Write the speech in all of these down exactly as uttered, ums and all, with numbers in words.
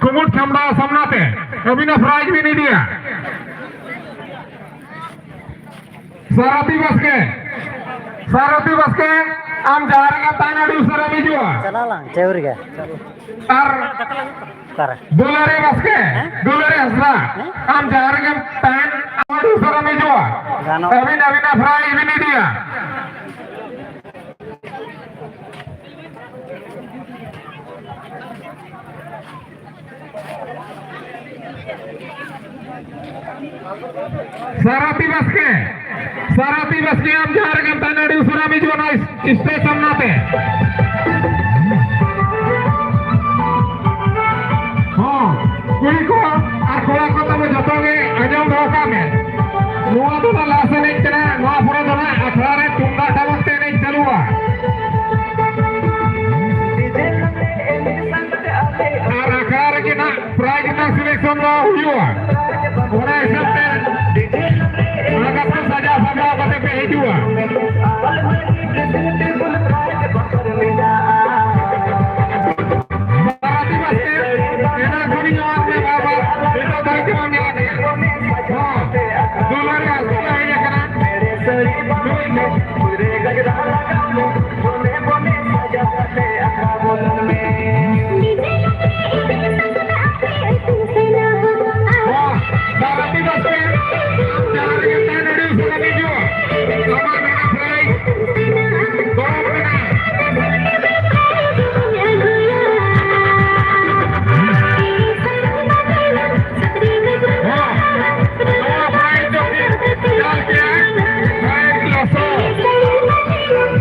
ᱠᱩᱢᱩᱴ ᱪᱷᱟᱢᱰᱟ ᱥᱟᱢᱱᱟ ᱛᱮ ᱟᱹᱵᱤᱱᱟᱜ prize ᱵᱤᱱ ᱤᱫᱤᱭᱟ᱾ ᱥᱟᱨᱚᱛᱤ ᱵᱟᱥᱠᱮ, ᱥᱟᱨᱚᱛᱤ ᱵᱟᱥᱠᱮ, ᱟᱢ ᱡᱟᱦᱟᱸ ᱨᱮᱜᱮᱢ ᱛᱟᱦᱮᱱ, ᱟᱹᱰᱤ ᱩᱥᱟᱹᱨᱟ ᱦᱤᱡᱩᱜᱼᱟ᱾ ᱪᱟᱞᱟᱣ ᱞᱟᱝ ᱪᱟᱹᱣᱨᱤ ᱜᱮ᱾ ᱟᱨ ᱚᱠᱟᱨᱮ? ᱫᱩᱞᱟᱹᱲᱤ ᱵᱟᱥᱠᱮ, ᱦᱮᱸ? ᱫᱩᱞᱟᱹᱲᱤ ᱦᱟᱸᱥᱫᱟ, ᱦᱮᱸ? ᱟᱢ ᱡᱟᱦᱟᱸ ᱨᱮᱜᱮᱢ ᱛᱟᱦᱮᱱ, ᱟᱹᱰᱤ ᱩᱥᱟᱹᱨᱟᱢ ᱦᱤᱡᱩᱜᱼᱟ᱾ ᱜᱟᱱᱚᱜ᱾ ᱟᱹᱵᱤᱱ, ᱟᱹᱵᱤᱱᱟᱜ prize ᱵᱤᱱ ᱤᱫᱤᱭᱟ᱾ ᱥᱟᱨᱚᱛᱤ ᱵᱟᱥᱠᱮ, ᱥᱟᱨᱚᱛᱤ ᱵᱟᱥᱠᱮ, ᱟᱢ ᱡᱟᱦᱟᱸ ᱨᱮᱜᱮᱢ ᱛᱟᱦᱮᱱᱟ, ᱟᱹᱰᱤ ᱩᱥᱟᱹᱨᱟ ᱦᱤᱡᱩᱜ ᱱᱚᱣᱟ stage ᱥᱟᱢᱱᱟ ᱛᱮ᱾ ᱦᱚᱸ, ᱠᱩᱲᱤ ᱠᱚ ᱟᱨ ᱠᱚᱲᱟ ᱠᱚ ᱛᱟᱵᱚ ᱡᱚᱛᱚ ᱜᱮ ᱟᱸᱡᱚᱢ ᱫᱚᱦᱚ ᱠᱟᱜ ᱢᱮ᱾ ᱱᱚᱣᱟ ᱫᱚ ᱞᱟᱥ ᱮᱱᱮᱡ ᱠᱟᱱᱟ, ᱱᱚᱣᱟ ᱯᱚᱨᱮ ᱫᱚ ᱱᱟᱜ ᱟᱠᱷᱲᱟ ᱨᱮ ᱛᱩᱢᱫᱟᱜ ᱴᱟᱢᱟᱠ ᱛᱮ ᱮᱱᱮᱡ ᱪᱟᱹᱞᱩᱜᱼᱟ᱾ ᱟᱨ ᱟᱠᱷᱲᱟ ᱨᱮᱜᱮ ᱱᱟᱜ prize ᱨᱮᱱᱟᱜ selection ᱫᱚ ᱦᱩᱭᱩᱜᱼᱟ᱾ ᱚᱱᱟ ᱦᱤᱥᱟᱹᱵ ᱛᱮ ᱚᱱᱟ ᱠᱟᱛᱮ ᱥᱟᱡᱟᱣ ᱥᱟᱯᱲᱟᱣ ᱠᱟᱛᱮ ᱯᱮ ᱦᱤᱡᱩᱜᱼᱟ᱾ ᱥᱟᱨᱚᱛᱤ ᱵᱟᱥᱠᱮ, ᱮᱱᱟᱝ ᱠᱷᱚᱱᱤᱧ ᱚᱣᱟᱨ ᱢᱮ ᱵᱟᱨ ᱵᱟᱨ, ᱱᱤᱛᱚᱜ ᱫᱷᱟᱹᱨᱤᱡ ᱛᱮ ᱵᱟᱢ ᱧᱮᱞ ᱟᱠᱟᱫᱟ᱾ ᱦᱚᱸ, ᱫᱩᱞᱟᱹᱲᱤ ᱦᱟᱸᱥᱫᱟ ᱦᱮᱡ ᱟᱠᱟᱱᱟ᱾ ᱱᱩᱭ ᱫᱚ ᱦᱚᱸ, ᱥᱟᱨᱚᱛᱤ ᱵᱟᱥᱠᱮ, ᱟᱢ ᱡᱟᱦᱟᱸ ᱨᱮᱜᱮᱢ ᱛᱟᱦᱮᱱ, ᱟᱹᱰᱤ ᱩᱥᱟᱹᱨᱟ ᱦᱤᱡᱩᱜ᱾ ᱟᱢᱟᱜ ᱢᱮᱱᱟᱜ prize, ᱯᱚᱨᱚᱵᱽ ᱢᱮᱱᱟᱜ᱾ ᱦᱚᱸ, ᱱᱚᱣᱟ prize ᱫᱚ ᱪᱮᱫ ᱪᱟᱞ ᱠᱮᱜᱼᱟ? Prize ᱞᱚᱥᱚᱫ᱾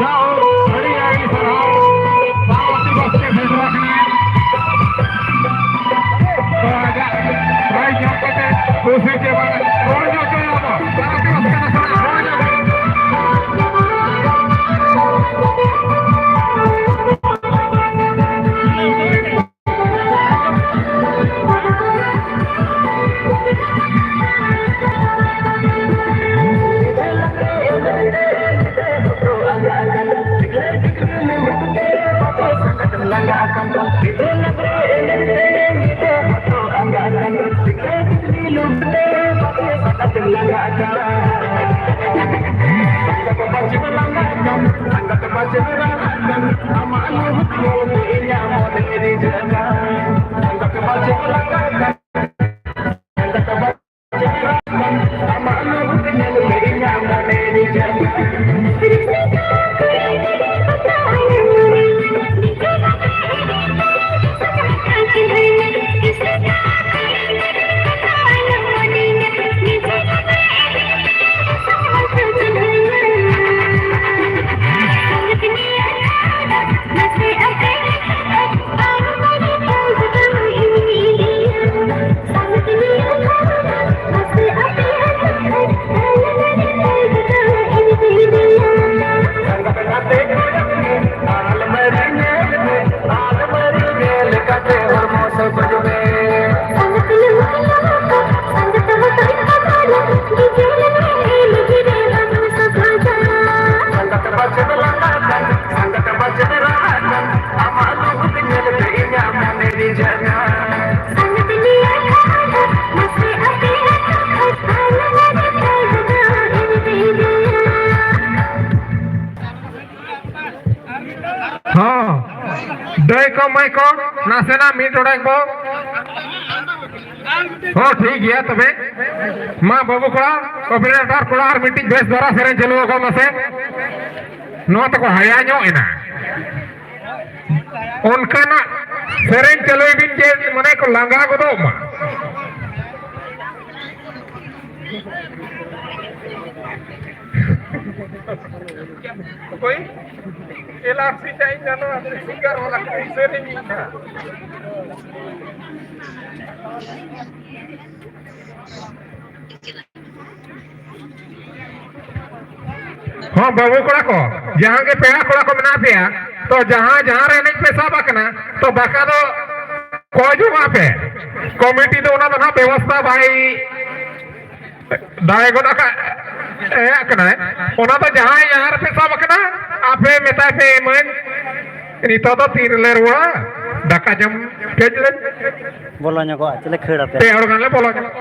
ᱡᱟᱣ ᱟᱹᱰᱤ ᱟᱹᱰᱤ ᱥᱟᱨᱦᱟᱣ᱾ ᱥᱟᱶᱛᱮ ᱵᱟᱥᱠᱮ ᱥᱮᱴᱮᱨ ᱟᱠᱟᱱᱟᱭ᱾ ᱛᱚ ᱟᱡᱟᱜ prize ᱧᱟᱢ ᱠᱟᱛᱮ ᱠᱩᱥᱤ ᱪᱮ ᱵᱟᱝ, ᱨᱚᱲ ᱧᱚᱜ ᱦᱚᱪᱚᱭᱟ ᱵᱚ᱾ ᱥᱟᱶᱛᱮ ᱵᱟᱥᱠᱮ ᱥᱮᱴᱮᱨ ᱨᱚᱲ ᱧᱚᱜ ᱦᱚᱪᱚᱭᱟ᱾ ᱢᱟᱹᱭ ᱠᱚ, ᱱᱟᱥᱮᱱᱟᱜ ᱢᱤᱫ ᱰᱚᱸᱰᱮᱠ ᱵᱚ᱾ ᱦᱚᱸ, ᱴᱷᱤᱠ ᱜᱮᱭᱟ ᱛᱚᱵᱮ᱾ ᱢᱟ ᱵᱟᱹᱵᱩ ᱠᱚᱲᱟ, ᱚᱯᱟᱨᱮᱴᱚᱨ ᱠᱚᱲᱟ, ᱟᱨ ᱢᱤᱫᱴᱤᱡ ᱵᱮᱥ ᱫᱷᱟᱨᱟ ᱥᱮᱨᱮᱧ ᱪᱟᱹᱞᱩ ᱟᱠᱚ ᱢᱟᱥᱮ᱾ ᱱᱚᱣᱟ ᱛᱮᱠᱚ ᱦᱟᱭᱟ ᱧᱚᱜ ᱮᱱᱟ᱾ ᱚᱱᱠᱟᱱᱟᱜ ᱥᱮᱨᱮᱧ ᱪᱟᱹᱞᱩᱭ ᱵᱤᱱ ᱡᱮ ᱢᱟᱱᱮ ᱠᱚ ᱞᱟᱸᱜᱟ ᱜᱚᱫᱚᱜ ᱢᱟ᱾ ᱚᱠᱚᱭ? ᱮᱞ ᱟᱨ ᱥᱤ ᱴᱟᱭᱤᱢ ᱜᱟᱱᱚᱜᱼᱟ, ᱥᱤᱝᱜᱟᱨ ᱵᱟᱞᱟ ᱠᱚ ᱥᱮᱨᱮᱧ ᱮᱫᱟ᱾ ᱦᱚᱸ, ᱵᱟᱹᱵᱩ ᱠᱚᱲᱟ ᱠᱚ, ᱡᱟᱦᱟᱸ ᱜᱮ ᱯᱮᱲᱟ ᱠᱚᱲᱟ ᱠᱚ ᱢᱮᱱᱟᱜ ᱯᱮᱭᱟ, ᱛᱚ ᱡᱟᱦᱟᱸ, ᱡᱟᱦᱟᱸ ᱨᱮ ᱮᱱᱮᱡ ᱯᱮ ᱥᱟᱵ ᱟᱠᱟᱱᱟ, ᱛᱚ ᱫᱟᱠᱟ ᱫᱚ ᱠᱚᱭ ᱡᱚᱝᱟᱜ ᱯᱮ᱾ ᱠᱚᱢᱤᱴᱤ ᱫᱚ ᱚᱱᱟ ᱫᱚ ᱱᱟᱦᱟᱜ ᱵᱮᱵᱚᱥᱛᱷᱟ ᱵᱟᱭ ᱫᱟᱲᱮ ᱜᱚᱫ ᱟᱠᱟᱫ, ᱮ, ᱠᱟᱱᱟᱭ᱾ ᱚᱱᱟ ᱫᱚ ᱡᱟᱦᱟᱸᱭ ᱡᱟᱦᱟᱸ ᱨᱮᱯᱮ ᱥᱟᱵ ᱟᱠᱟᱱᱟ, ᱟᱯᱮ ᱢᱮᱛᱟᱭ ᱯᱮ ᱤᱢᱟᱹᱧ᱾ ᱱᱤᱛᱚᱜ ᱫᱚ ᱛᱤ ᱨᱮᱞᱮ ᱨᱩᱣᱟᱹᱲᱟ? ᱫᱟᱠᱟ ᱡᱚᱢ ᱠᱟᱹᱡ ᱞᱮ ᱵᱚᱞᱚ ᱧᱚᱜᱚᱜᱼᱟ, ᱪᱮᱫ ᱞᱮ ᱠᱷᱟᱹᱲ ᱟᱯᱮᱭᱟ? ᱯᱮ ᱦᱚᱲ ᱜᱟᱱ ᱞᱮ ᱵᱚᱞᱚ ᱧᱚᱜᱚᱜᱼᱟ᱾